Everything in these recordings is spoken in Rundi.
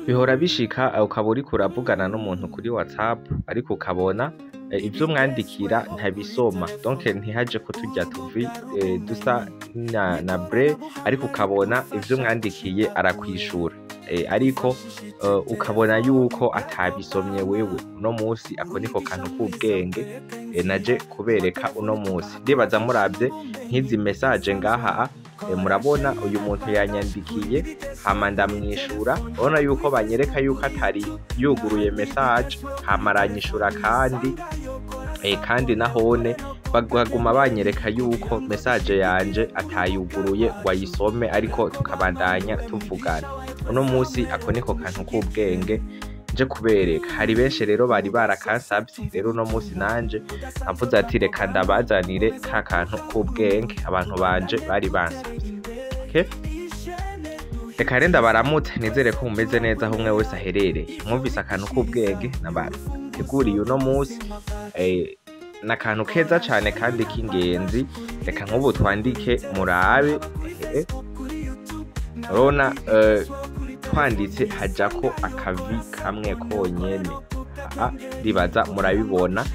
Bihora bishika ukaba uriko uravugana n'umuntu kuri WhatsApp, ariko ukabona ivyo umwandikira ntabisoma, donc ntihajeko turya tuvi dusa na bleu, ariko ukabona ivyo umwandikiye arakwishura, ariko ukabona yuko atabisomye wewe. Uno musi ako niko kantu k'ubwenge naje kubereka uno musi. Ndibaza muravye nk'izi message ngaha, murabona uyu muntu yanyandikiye, hama ndamwishura. Urabona yuko banyereka yuko atari yuguruye message, hama aranyishura kandi nahone baguma banyereka yuko message yanje atayuguruye ngo ayisome, ariko tukabandanya tuvugana. Uno musi ako niko kantu k'ubwenge nje kubereka. Hari benshi rero bari barakansavye. Rero uno musi nanje navuze ati: "Reka ndabazanire ka kantu k'ubwenge abantu banje bari bansavye." Okay? Reka rero ndabaramutse, nizere ko mumeze neza aho umwe wese aherereye. Mwumvise akantu k'ubwenge nabateguriye uno musi, ni akantu keza cane kandi k'ingenzi. Reka nk'ubu twandike murabe. Urabona twanditse hajako akavi kamwe konyene. Aha ndibaza murabibona.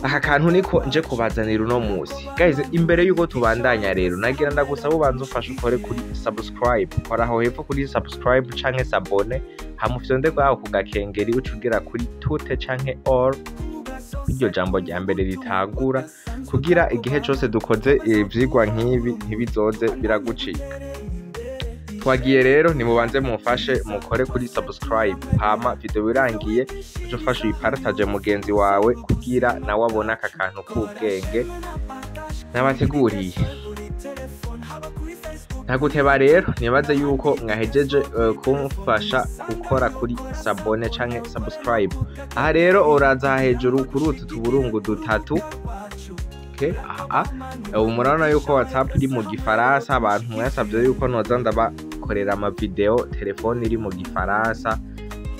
Aka kantu niko nje kubazanira uno musi, guys. Imbere yuko tubandanya rero, nagira ndagusaba ubanze ufashe ukore kuri subscribe. Kora aho hepfo kuri subscribe canke s'abonner, hama ufyonde kwaho ku gakengeri, uca ugera kuri toutes canke all, iryo jambo rya mbere ritangura, kugira igihe cose dukoze ivyigwa nk'ibi ntibizoze biragucika. Twagiye rero, nimubanze mumfashe mukore kuri subscribe, hama video irangiye uce ufashe uyipartage mugenzi wawe kugira nawe abone aka kantu k'ubwenge nabateguriye. Ntaguteba rero, nibaze yuko mwahejeje kumfasha gukora kuri s'abonner canke subscribe. Aha rero uraza hejuru kuri utu tuburungu dutatu. Okay, aha ubu murabona yuko WhatsApp iri mu Gifaransa. Abantu mwasavye yuko noza ndabakorera ama video telefone iri mu Gifaransa,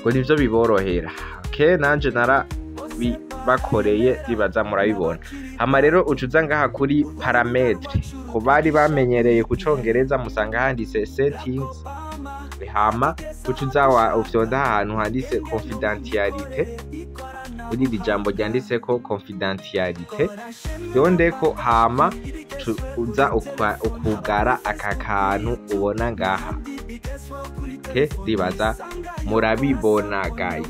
ngo nivyo biborohera. Okay, nanje narabibakoreye, ndibaza murabibona. Hama rero uca uza ngaha kuri paramètres. Ku bari bamenyereye ku Congereza, musanga handitse settings. Hama uca uza ufyonda ahantu handitse confidentialité, kuri iri jambo ryanditseko confidentialité fyondeko. Hama uza ukugara aka kantu ubona ngaha. Okay, ndibaza murabibona, guys.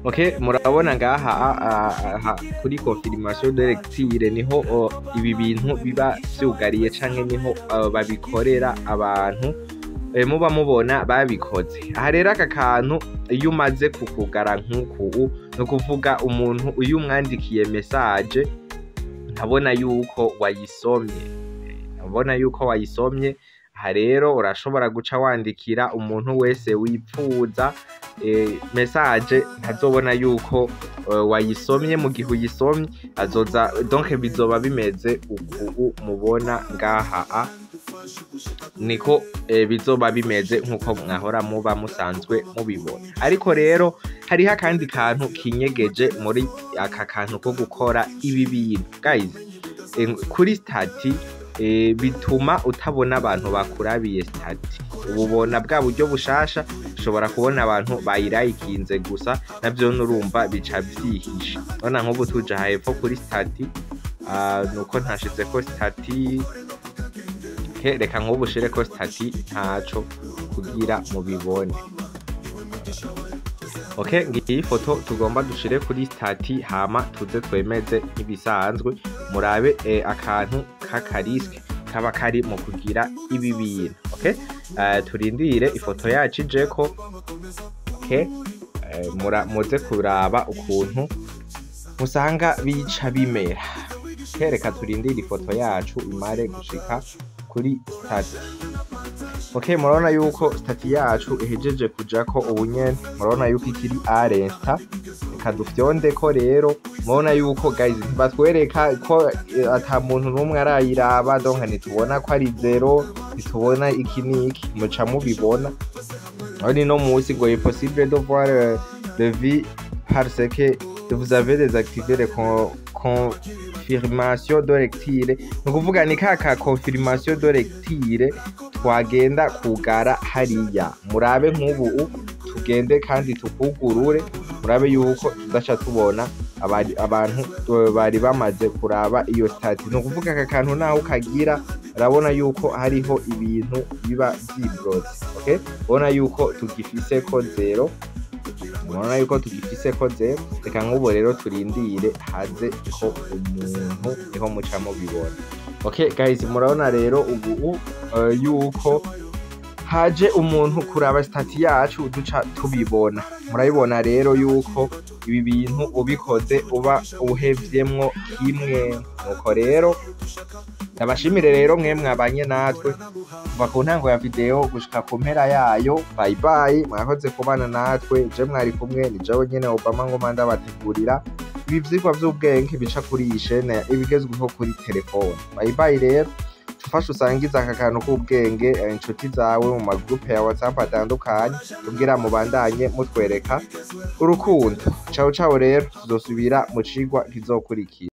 Okay, murabona ngaha kuri confirmation de lecture niho ibi bintu biba vyugariye, canke niho babikorera abantu muba mubona babikoze. Aha rero aka kantu iyo umaze kukugara nk'uku, ni ukuvuga umuntu iyo umwandikiye message ntabona yuko wayisomye, ntabona yuko wayisomye. Aha rero urashobora guca wandikira umuntu wese wipfuza message, ntazobona yuko wayisomye. Mu gihe uyisomye azoza, donc bizoba bimeze uku mubona ngaha. A niko bizoba bimeze nkuko mwahora muba musanzwe mubibona. Ariko rero hariho akandi kantu kinyegeje muri aka kantu ko gukora ibi bintu, guys. Kuri statut bituma utabona abantu bakurabiye statut. Ububona bwa buryo bushasha, ushobora kubona abantu bayirayikinze gusa, navyo nurumva bica vyihisha. Urabona nk'ubu tuja hepfo kuri statut, nuko ntashizeko statut. Reka nk'ubu ushireko statut ntaco kugira mubibone. Okay, ngiyi foto tugomba dushire kuri statut, hama tuze twemeze nk'ibisanzwe. Murabe akantu k'akarisque kaba kari mu kugira ibi bintu. Okay, turindire ifoto yacu ijeko. Okay, muze kuraba ukuntu musanga bica bimera. Okay, reka turindire ifoto yacu imare gushika kuri statut. Okay, murabona yuko statut yacu ihejeje kujako ubu nyene. Murabona yuko ikiri arenta. Reka dufyondeko rero. Murabona yuko, guys, ntibatwereka ko ata muntu n'umwe arayiraba, donc ntitubona ko ari zéro, ntitubona iki n'iki, muca mubibona. Aho ni no musi ngo est possible de voir le vu parce que vous avez désactivé les confirmation de lecture. Ni ukuvuga ni ka confirmation de lecture twagenda kugara hariya. Murabe nk'ubu Tugende kandi tukugurure, murabe yuko tudaca tubona abantu bari bamaze kuraba iyo statut. Ni ukuvuga aka kantu naho ukagira, urabona yuko hariho ibintu biba vyibrotse. Okay, ubona yuko tugifiseko zéro, murabona yuko tugifiseko zéro. Reka nk'ubu rero turindire haze ko umuntu, niho muca mubibona. Okay guys, murabona rero ubu yuko haje umuntu kuraba statut yacu, duca tubibona. Murabibona rero yuko ibi bintu ubikoze uba uhevyemwo kimwe. Nuko rero ndabashimire rero mwe mwabanye natwe kuva ku ntango ya video gushika ku mpera yayo. Bye bye, mwakoze kubana natwe. Je mwari kumwe ni jewe nyene Obama, ngoma ndabategurira ibi vyigwa vy'ubwenge bica kuri iyi shene ibigezweho kuri telefone. Bye bye. Rero ufashe usangiza aka kantu k'ubwenge inshuti zawe mu magroupe ya WhatsApp atandukanye, kugira mubandanye mutwereka urukundo. Ciao ciao. Rero tuzosubira mu cigwa kizokurikira.